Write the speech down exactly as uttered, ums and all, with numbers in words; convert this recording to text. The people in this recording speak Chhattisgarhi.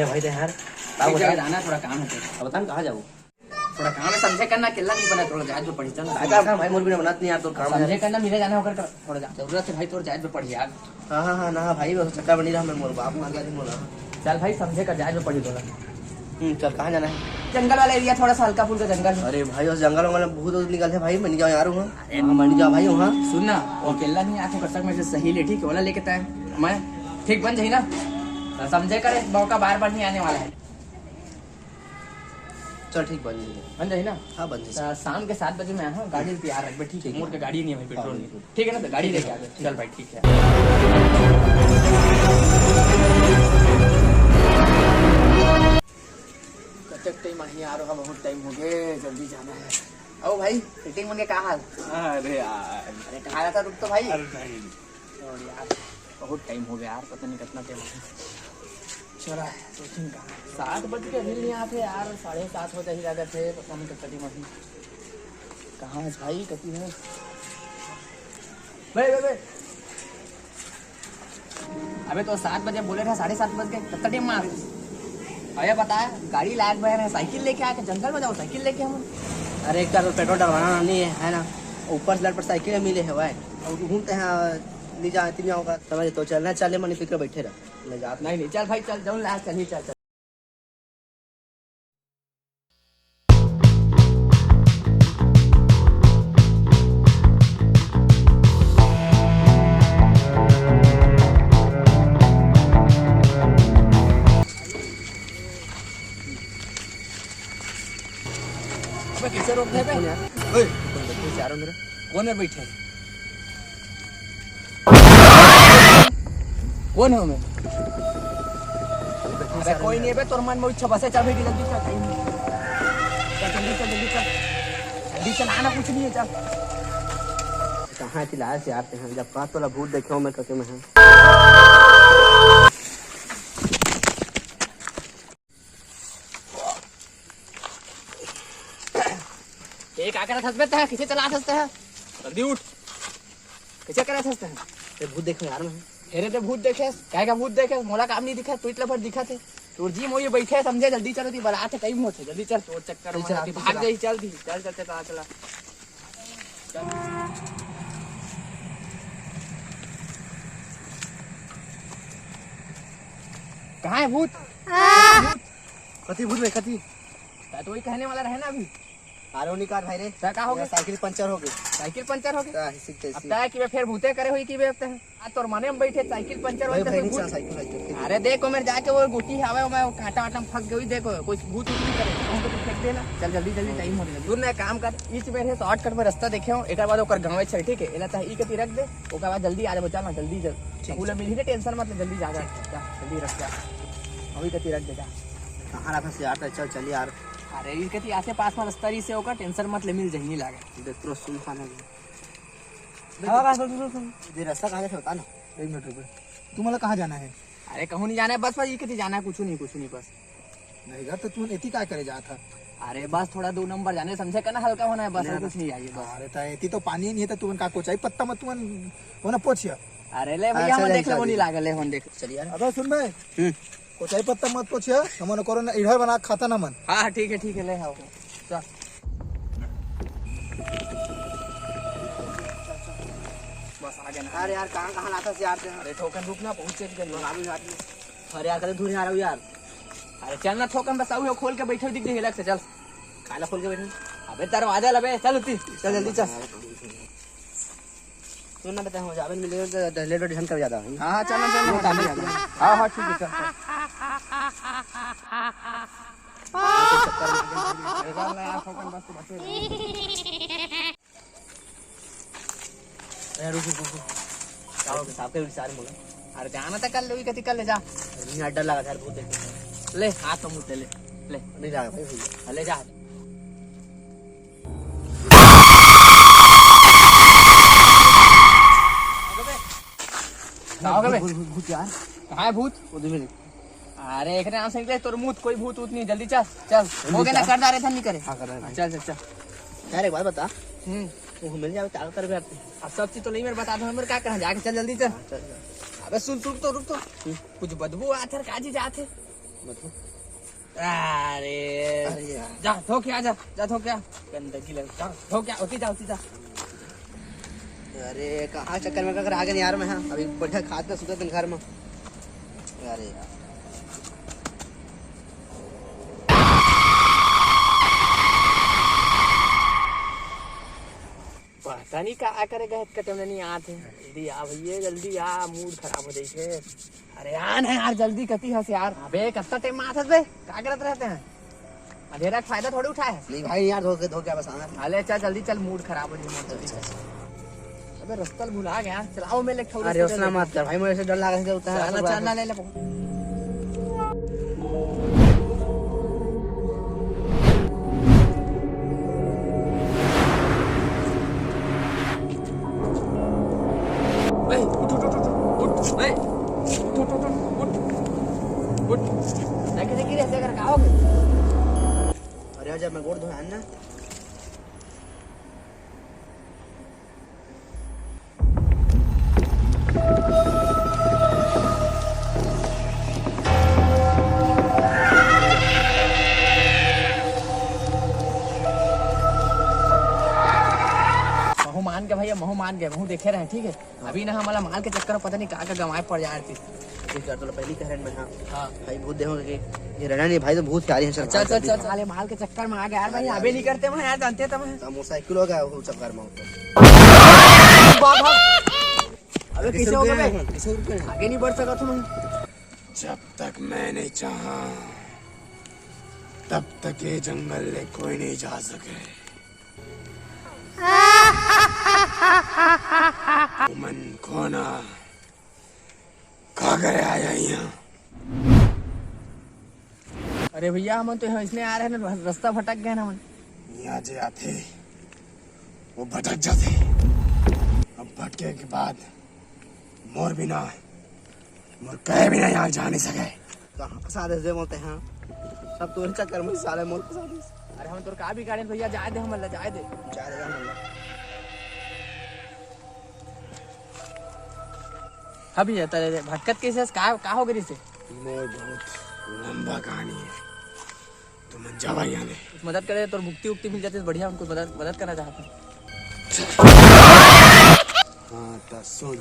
भाई रे यार, का एक जगह बता? जाना, थोड़ा काम है तेरे। अब बता ना, कहाँ जाऊँ? थोड़ा काम है, समझे करना, अकेला नहीं बना, थोड़ा जाए जो पढ़ी, चल ना। का काम भाई, मोर बिना बनत नहीं यार, तोर काम समझे है। करना, मिले जाना होकर कर, थोड़ा जा। जरूरत है भाई, थोड़ा जाए जो पढ़ी यार। हाँ, हाँ, हाँ, ना भाई, वो चक्कर बनी रहा, मैं मोर बाप मार गया मोला। चल भाई, समझे कर, जाए जो पढ़ी तोला। हम्म, चल, कहाँ जाना है? जंगल वाला एरिया, थोड़ा सा हल्का फुल्का जंगल। अरे भाई, उस जंगल वाला भूत वूत निकलते भाई, मैं नहीं जाऊँ यार वहाँ। अरे हाँ, मैं नहीं जाऊँ भाई वहाँ। सुन ना, वो अकेला नहीं आके कर सक, मैं सही ले, ठीक है, वाला लेके तय मैं, ठीक बन जाही ना, तो समझे कर, मौका बार बार नहीं आने वाला है। चल ठीक, बन जाही। बन जाही ना? हाँ, बन जाही। तो शाम के सात बजे मैं, हाँ, गाड़ी तैयार रखबे, ठीक है? ठीक है। मोर के गाड़ी नहीं है भाई, पेट्रोल हाँ, नहीं। बिल्कुल। ठीक है ना, तो गाड़ी लेके आ जाए। चल भाई, ठीक है। कतक टाइम आही यार, ओहा बहुत टाइम हो गए, जल्दी जाना है। ओ भाई, सेटिंग मन के का हाल? अरे यार। अरे कहाँ रहता, रुक तो भाई। अरे नहीं। और यार, बहुत टाइम हो गया यार, पता नहीं कितना टाइम हो गया। चला, सोचिन कहाँ। सात बज के अभी नहीं आते यार, साढ़े सात हो जाही लागत है, पता नहीं कितना टाइम अभी। कहाँ है भाई, कति है? बे, बे, बे। अबे तो सात बजे बोले रहे, साढ़े सात बज गए, कितना टाइम में आ गए? अबे बता, गाड़ी लायक बहन है, साइकिल लेके आके जंगल में जाओ, साइकिल लेके हम। अरे एक तो पेट्रोल डलवाना नहीं है, है ना? ऊपर से लट पर साइकिल मिले है भाई, और घूमते हैं, ले जा, इतनी होगा। समझ तो चलना, चले मनी फिक्र बैठे रह, मैं जात नहीं, नहीं, चल भाई, चल, जाऊँ लास्ट, चल ही चल, चल। अबे, कैसे रोक दे बे? कौन यार? ओए, कौन बैठे चारों मेरे? कौन है बैठे? कौन है मैं? अरे कोई नहीं है बे, तोर मन में इच्छा बसे, चल बेटी जल्दी चल, टाइम नहीं। चल जल्दी चल, जल्दी चल, जल्दी चल, आना कुछ नहीं है, चल। कहाँ चिल्लाए से आते हैं, जब कहा तोला भूत देखे हो मैं कके में है। ए, का करत हस बे तैं? कइसे चलात हस तैं? जल्दी उठ। कइसे करत हस तैं? ए, भूत देखे यार मैं। अरे ते भूत देखे? काय का भूत देखे? मोला काम नहीं दिखा, तू इतला भर दिखा थे। तोर जी मोये बैठे हे, समझे? जल्दी चल, ती बरात हे, टाइम होथे, जल्दी चल। तोर चक्कर में चल, भाग जाही, चल दी, चल, चल, चल, चला, चला। कहाँ है भूत? कति भूत बे, कति? त तो वही कहने वाला रहे ना अभी। आरो निकाल भाई रे। त का हो गया? साइकिल पंचर हो गई। साइकिल पंचर हो गई? त ऐसी तैसी। अब तय कि बे फेर भूते करे होही कि बे अब तय। आ, तोर मने में बैठे साइकिल पंचर भाई, होई त भाई, फिर नहीं भूत। चला साइकिल, साइकिल, ठीक है। अरे देख, ओमेर जाके वो गुटी हावे, ओमे कांटा वाटा में फंस गई, देखो, कोई भूत उत नहीं करे, कहूँ तो फेंक देना। चल जल्दी, जल्दी, टाइम हो रहा है। सुन ना, एक काम कर, इस मेर हे शॉर्टकट में रास्ता देखे हो, एक बाद ओकर गाँव है, ठीक है, एला तह ई कती रख दे, ओकर बाद जल्दी आ जाबो, चल ना, जल्दी, जल्दी। ठीक, उला ठीक। मिलही ना, टेंशन मत ले, जल्दी जा, जा, ठीक। जा, जल्दी रख जा, अभी कती रख दे जा। कहाँ रखा से यार, चल, चल यार। अरे, ई कती आसे पास में रास्ता रही से ओकर, टेंशन मत ले, मिल जाही, नहीं लागे। देख, पूरा सुनसान है। हाँ, बस, बस, बस, बस। ये रास्ता कहाँ से होता ना? एक मिनट रुको। तुम्हाला कहाँ जाना है? अरे, कहूँ नहीं जाना है, बस, बस, ये कती जाना है, कुछ नहीं, कुछ नहीं, बस। नहीं गा, तो तुमन एती काय करे जात हा? अरे, बस, थोड़ा दो नंबर जाने, समझे का ना, हल्का होना है, बस, नहीं, और कुछ नहीं चाहिए, बस। अरे, तो एती तो पानी नहीं है, तो तुमन का कोचाई पत्ता मत तुमन, वो ना पोछिया। अरे, ले हाँ, भैया, चल, हम देख चल, ले, वो चल। नहीं लागल, ले, हम देख। चल यार। अबे, सुन बे। हम्म। कोचाई पत्ता मत पोछिया, हमन करो ना, इधर बना खाता ना मन। हाँ, हाँ, ठीक है, ठीक है, ले आओ। चल। बस, आ गया ना। अरे यार, कहाँ, कहाँ लाता से यार तैं? अरे, ठोकन रुक ना, पहुँचे कि जल्दी। अभी बात में। अरे यार, कल धुन आ रहा हूँ यार। अरे चल ना, ठोकन बस, आऊ खोल के बैठे दिख जाही अलग से, चल। काला खोल के बैठे? अबे दरवाजा लबे, चल उती, चल जल्दी चल। सुन ना, बताए हो, जाबे मिले तो दहले रोटी हम कर जाता हूँ। हाँ, हाँ, चल ना, चल ना, वो काम है। हाँ, हाँ, ठीक है, चल, चल। अरे, रुक, रुक, रुक, रुक। का हो गया? साहब के विचार बोला। अरे, जाना था, कर ले, कती कर ले, जा। अरे, नहीं, डर लगा था यार, भूत देखे। ले, हाथ तो मुँह ले, ले। नहीं लगा भाई, भैया। ले जा। का हो गया बे? भूत, भूत, भूत यार। कहाँ है भूत? वो देखो, देखो। अरे, एक नाम से निकले, तोर मुँह कोई भूत वूत नहीं, जल्दी चल, चल। जल्दी हो गया ना, चल। कर डारे था, नहीं करे। हाँ, कर डारे हाँ, था। चल, चल, चल। यार, एक बात बता। हम्म। वो मिल जावे, क्या कर बे? अब सब चीज तो नहीं मेरे बता दो, मेरे क्या कहना, जाके चल जल्दी चल। हाँ, चल, चल। अबे सुन, रुक तो, रुक तो। हम्म। कुछ बदबू आथे, का जी जाथे? अरे अरे यार। जा धो के आ, जा, जा धो के आ। गंदगी लग, जा धो के आ, उठी जा, उठी जा। अरे कहाँ चक्कर में कर आ गए यार, मैं हाँ। अभी बढ़िया खात सुतत हन घर में। अरे यार। पता नहीं का करे गए, कटे में नहीं आते। जल्दी आ भैया, जल्दी आ, मूड खराब हो जाइए। अरे आ ना यार, जल्दी कती हस यार। अबे कत्ता टाइम में आथस बे, का करत रहते हैं? अंधेरा का फायदा थोड़ी उठाए। नहीं भाई यार, धो के, धो के बस आना। अले चल जल्दी चल, मूड खराब हो जाए, जल्दी चल। अबे रास्ता भुला गया, चलाओ मैं लेके अरे उसना मत कर भाई, मुझे ऐसे डर लगा है, उतना चलना, चलना, ले ले। ए, उठ, उठ, उठ, उठ, उठ, ए, उठ, उठ, उठ, उठ, उठ, उठ। देखे, देखे, ऐसे कर, का हो गया? अरे, आजा, मैं गोड़ धोया ना। महू मान के भैया, महू मान गए, महू देखे रहे, ठीक है। अभी ना हमला माल के चक्कर में पता नहीं का का गंवाए पड़ जाए थे। ठीक है, तो पहली कह रहे हैं, हाँ। हाँ। भाई भूत देखो कि ये रहना नहीं, भाई तो भूत प्यारी है, चल, अच्छा, चल, अच्छा, चल, अच्छा। साले माल के चक्कर में आ गया यार, भाई, अबे नहीं करते मैं यार, जानते तो मैं। तो मोटरसाइकिल हो गया वो चक्कर में। बाबा। अबे कैसे पीछे हो गया रुक गए बे? मैं? कैसे रुक गए? आगे नहीं बढ़ सका तुम। जब तक मैं नहीं चाहा, तब तक ये जंगल ले कोई नहीं जा सके। उमन कोना का करे आया यहाँ? अरे भैया, हमन तो यहाँ इसने आ रहे हैं ना, रास्ता भटक गए ना हमन। यहाँ जे आथे, वो भटक जाथे। अब भटके के बाद मोर बिना, मोर कहे बिना यहाँ जा नहीं सके। कहाँ फंसा दे बोलते हैं, सब तोरे चक्कर में साले मोर फंसा दे। अरे हम तोर का बिगाड़े भैया, जाए दे हमन ला, जाए दे। जाए दे हमन ला। हाँ भैया, तले भटकत कैसे हस? का, का हो गई से? मोर बहुत लंबा कहानी है, तुमन जावा यहाँ ले। कुछ मदद करे, तोर भुक्ति उक्ति मिल जाती तो बढ़िया, हमको मदद, मदद करना चाहते हैं। हाँ, तो सुन।